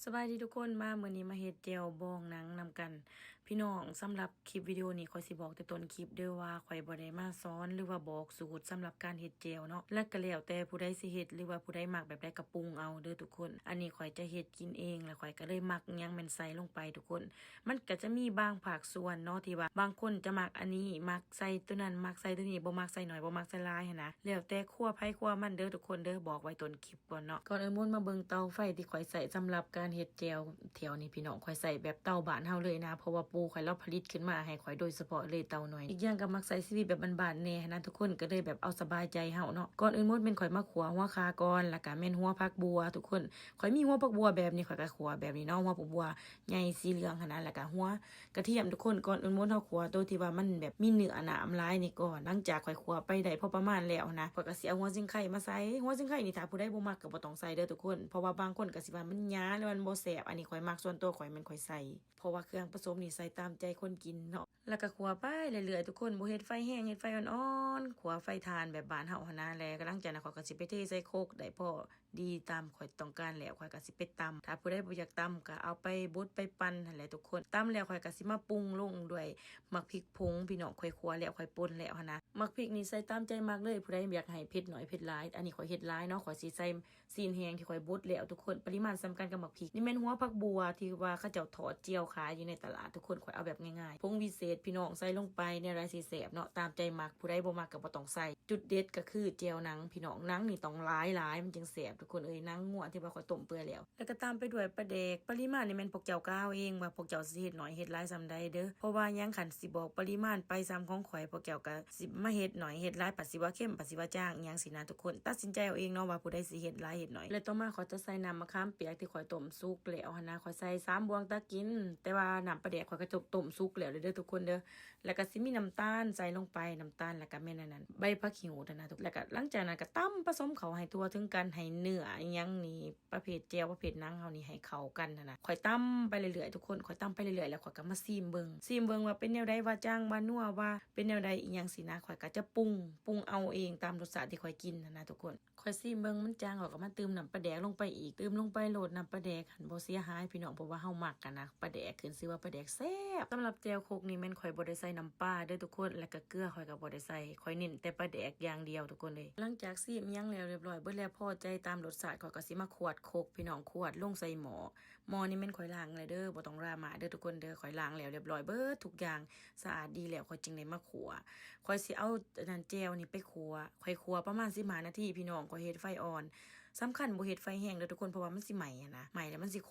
ສະບາຍດີທຸກຄົນ ມາມື້ນີ້ມາເຮັດແຈ່ວບອງໜັງນຳກັນ ພີ່ນ້ອງ. ສຳລັບຄລິບວິດີໂອນີ້ ຂ້ອຍຊິບອກແຕ່ຕົ້ນຄລິບເດີ້ວ່າ ຂ້ອຍບໍ່ໄດ້ມາສອນ ຫຼືວ່າບອກສູດສຳລັບການເຮັດແຈ່ວເນາະ ແລະກະແລ້ວແຕ່ຜູ້ໃດຊິເຮັດ ຫຼືວ່າຜູ້ໃດມັກແບບໃດກະປຸງເອົາເດີ້ທຸກຄົນ. ອັນນີ້ຂ້ອຍຈະເຮັດກິນເອງ ແລະຂ້ອຍກະເລີຍມັກຫຍັງແມ່ນໃສ່ລົງໄປທຸກຄົນ. ມັນກະຈະມີບາງພາກສ່ວນເນາະ ທີ່ວ່າບາງຄົນຈະມັກອັນນີ້ ມັກໃສ່ໂຕນັ້ນ ມັກໃສ່ໂຕນີ້ ບໍ່ມັກໃສ່ໜ້ອຍ ບໍ່ມັກໃສ່ຫຼາຍຫັ້ນນະ ແລ້ວແຕ່ຄົວໃຜຄົວມັນເດີ້ທຸກຄົນເດີ້ ບອກໄວ້ຕົ້ນຄລິບ ກ່ອນເນາະ. ກ່ອນອື່ນໝົດມາເບິ່ງເຕົາໄຟທີ່ຂ້ອຍໃຊ້ສຳລັບການເຮັດແຈ່ວແຖວນີ້ພີ່ນ້ອງ. ຂ້ອຍໃຊ້ແບບເຕົາບ້ານເຮົາເລີຍນະ ເພາະວ່າປູ່ຂ້ອຍລາວຜະລິດຂຶ້ນມາໃຫ້ຂ້ອຍໂດຍສະເພາະເລີຍເຕົາໜ້ອຍ. ອີກຢ່າງກະມັກໃຊ້ຊີວິດແບບບ້ານໆແດ່ຫັ້ນນະທຸກຄົນ ກະເລີຍແບບເອົາສະບາຍໃຈເຮົາເນາະ. ກ່ອນອື່ນໝົດແມ່ນຂ້ອຍມາຂົ້ວຫົວຂ່າກ່ອນ ລະກະແມ່ນຫົວຜັກບົ່ວທຸກຄົນ. ຂ້ອຍມີຫົວຜັກບົ່ວແບບນີ້ ຂ້ອຍກະຂົ້ວແບບນີ້ເນາະ ຫົວຜັກບົ່ວໃຫຍ່ສີເຫຼືອງຫັ້ນນະ ລະກະຫົວກະທຽມທຸກຄົນ. ກ່ອນອື່ນໝົດເຮົາຂົ້ວໂຕທີ່ວ່າມັນແບບມີເນື້ອໜາມຫຼາຍນີ້ກ່ອນ. ຫຼັງຈາກຂ້ອຍ ຂົ້ວໄປໄດ້ພໍປະມານແລ້ວຫັ້ນນະ ຂ້ອຍກະຊິເອົາຫົວຊິງໄຄມາໃສ່. ຫົວຊິງໄຄນີ້ຖ້າຜູ້ໃດບໍ່ມັກກະບໍ່ຕ້ອງໃສ່ເດີ້ທຸກຄົນ ເພາະວ່າບາງຄົນກະຊິວ່າມັນຫຍ້າ ຫຼືວ່າມັນບໍ່ແຊບ. ອັນນີ້ຂ້ອຍມັກ ສ່ວນຕົວຂ້ອຍແມ່ນຂ້ອຍໃສ່ ເພາະວ່າເຄື່ອງປະສົມນີ້ໃສ່ຕາມໃຈຄົນກິນເນາະ. ແລ້ວກະຂົ້ວໄປເລື້ອຍໆທຸກຄົນ ບໍ່ເຮັດໄຟແຮງ ເຮັດໄຟອ່ອນໆ ຂົ້ວໄຟຖ່ານແບບບ້ານເຮົາຫັ້ນນະ. ແລ້ວກະຫຼັງຈາກນັ້ນຂ້ອຍກະຊິໄປເທໃສ່ຄົກ ໄດ້ພໍດີຕາມຂ້ອຍຕ້ອງການແລ້ວ ຂ້ອຍກະຊິໄປຕຳ. ຖ້າຜູ້ໃດບໍ່ຢາກຕຳກະເອົາໄປບົດໄປປັ່ນຫັ້ນແຫຼະທຸກຄົນ. ຕຳແລ້ວຂ້ອຍກະຊິມາປຸງລົງດ້ວຍໝາກພິກ ຜົງພີ່ນ້ອງ ຂ້ອຍຂົ້ວແລ້ວ ຂ້ອຍປົ່ນແລ້ວຫັ້ນນະ. ໝາກພິກນີ້ໃສ່ຕາມໃຈມັກເລີຍ ຜູ້ໃດຢາກໃຫ້ເຜັດໜ້ອຍເຜັດຫຼາຍ. ອັນນີ້ຂ້ອຍເຮັດຫຼາຍເນາະ ຂ້ອຍຊິໃສ່ຊີ້ນແຫ້ງທີ່ຂ້ອຍບົດແລ້ວທຸກຄົນ. ປະລິມານສ່ຳກັນກັບໝາກພິກ. ນີ້ແມ່ນຫົວຜັກບົ່ວທີ່ວ່າເຂົາເຈົ້າທອດຈຽວຂາຍຢູ່ໃນຕະຫຼາດທຸກຄົນ ຂ້ອຍເອົາແບບງ່າຍໆ. ຜົງວິເສດພີ່ນ້ອງ ໃສ່ລົງໄປແນວໃດຊິແຊບເນາະ ຕາມໃຈມັກ ຜູ້ໃດບໍ່ມັກກະບໍ່ຕ້ອງໃສ່. ຈຸດເດັດກະຄືແຈ່ວໜັງພີ່ນ້ອງ ໜັງນີ້ຕ້ອງຫຼາຍໆ ມັນຈຶ່ງແຊບທຸກຄົນເອີຍ ໜັງງົວທີ່ວ່າຂ້ອຍຕົ້ມເປື່ອຍແລ້ວ. ແລ້ວກະຕາມໄປດ້ວຍປາແດກ. ປະລິມານນີ້ແມ່ນພວກເຈົ້າກະເອົາເອງວ່າພວກເຈົ້າຊິເຮັດໜ້ອຍເຮັດຫຼາຍສ່ຳໃດເດີ້ ເພາະວ່າຫຍັງ ຄັນຊິບອກປະລິມານໄປສ່ຳຂອງຂ້ອຍ ພວກເຈົ້າກະຊິມາເຮັດໜ້ອຍເຮັດຫຼາຍ ປະຊິວ່າເຄັມ ປະຊິວ່າຈາງ ອີ່ຫຍັງຊີ້ນະທຸກຄົນ. ຕັດສິນໃຈເອົາເອງເນາະວ່າຜູ້ໃດຊິເຮັດຫຼາຍເຮັດໜ້ອຍ. ແລ້ວຕໍ່ມາຂ້ອຍຈະໃສ່ນ້ຳມະຂາມປຽກທີ່ຂ້ອຍຕົ້ມສຸກແລ້ວຫັ້ນນະ ຂ້ອຍໃສ່ສາມບ່ວງຕັກກິນ. ແຕ່ວ່ານ້ຳປາແດກຂ້ອຍກະຕົ້ມສຸກແລ້ວເດີ້ທຸກຄົນເດີ້. ແລ້ວກະຊິມີນ້ຳຕານໃສ່ລົງໄປ ນ້ຳຕານ ແລ້ວກະແມ່ນອັນນັ້ນ ໃບຜັກຂີ້ຫູດຫັ້ນນະທຸກ. ແລ້ວກະຫຼັງຈາກນັ້ນກະຕຳປະສົມເຂົ້າໃຫ້ທົ່ວເຖິງກັນ ໃຫ້ເນື້ອອີ່ຫຍັງນີ້ ປະເພດແຈ່ວປະເພດໜັງເຮົານີ້ໃຫ້ເຂົ້າກັນຫັ້ນນະ. ຂ້ອຍຕຳໄປເລື້ອຍໆທຸກຄົນ ຂ້ອຍຕຳໄປເລື້ອຍໆ ແລ້ວຂ້ອຍກະມາຊີມເບິ່ງ ຊີມເບິ່ງວ່າເປັນແນວໃດ ວ່າຈາງ ວ່ານົວ ວ່າເປັນແນວໃດ ອີ່ຫຍັງຊີ້ນະ. ຂ້ອຍກະຈະປຸງ ປຸງເອົາເອງຕາມລົດຊາດທີ່ຂ້ອຍກິນຫັ້ນນະທຸກຄົນ. ຂ້ອຍຊີມເບິ່ງມັນຈາງ ຂ້ອຍກະມາຕື່ມນ້ຳປາແດກລົງໄປອີກ ຕື່ມລົງໄປໂລດ ນ້ຳປາແດກຫັ້ນບໍ່ເສຍຫາຍພີ່ນ້ອງ ເພາະວ່າເຮົາມັກຫັ້ນນະ ປາແດກ ຂຶ້ນຊື່ວ່າປາແດກແຊບ. ສຳລັບແຈ່ວຄົກນີ້ແມ່ນຂ້ອຍບໍ່ໄດ້ໃສ່ນ້ຳປາເດີ້ທຸກຄົນ ແລ້ວກະເກືອຂ້ອຍກະບໍ່ໄດ້ໃສ່ ຂ້ອຍເນັ້ນແຕ່ປາແດກຢ່າງດຽວທຸກຄົນເອີຍ. ຫຼັງຈາກຊີມຫຍັງແລ້ວຮຽບຮ້ອຍເບິດແລ້ວ ພໍໃຈຕາມລົດຊາດ ຂ້ອຍກະຊິມາຂວດຄົກພີ່ນ້ອງ ຂວດລົງໃສ່ໝໍ້. ໝໍ້ນີ້ແມ່ນຂ້ອຍລ້າງແລ້ວເດີ້ ບໍ່ຕ້ອງດຣາມາເດີ້ທຸກຄົນເດີ້ ຂ້ອຍລ້າງແລ້ວຮຽບຮ້ອຍເບິດທຸກຢ່າງ ສະອາດດີແລ້ວ ຂ້ອຍຈຶ່ງໄດ້ມາຂົ້ວ. ຂ້ອຍຊິເອົາອັນນັ້ນ ແຈ່ວນີ້ໄປຂົ້ວ ຂ້ອຍຂົ້ວປະມານສິບຫ້ານາທີພີ່ນ້ອງ ຂ້ອຍເຮັດໄຟອ່ອນ. ສຳຄັນບໍ່ເຮັດໄຟແຮງເດີ້ທຸກຄົນ ເພາະວ່າມັນຊິໄໝ້ຫັ້ນນະ ໄໝ້ແລ້ວມັນຊິຂ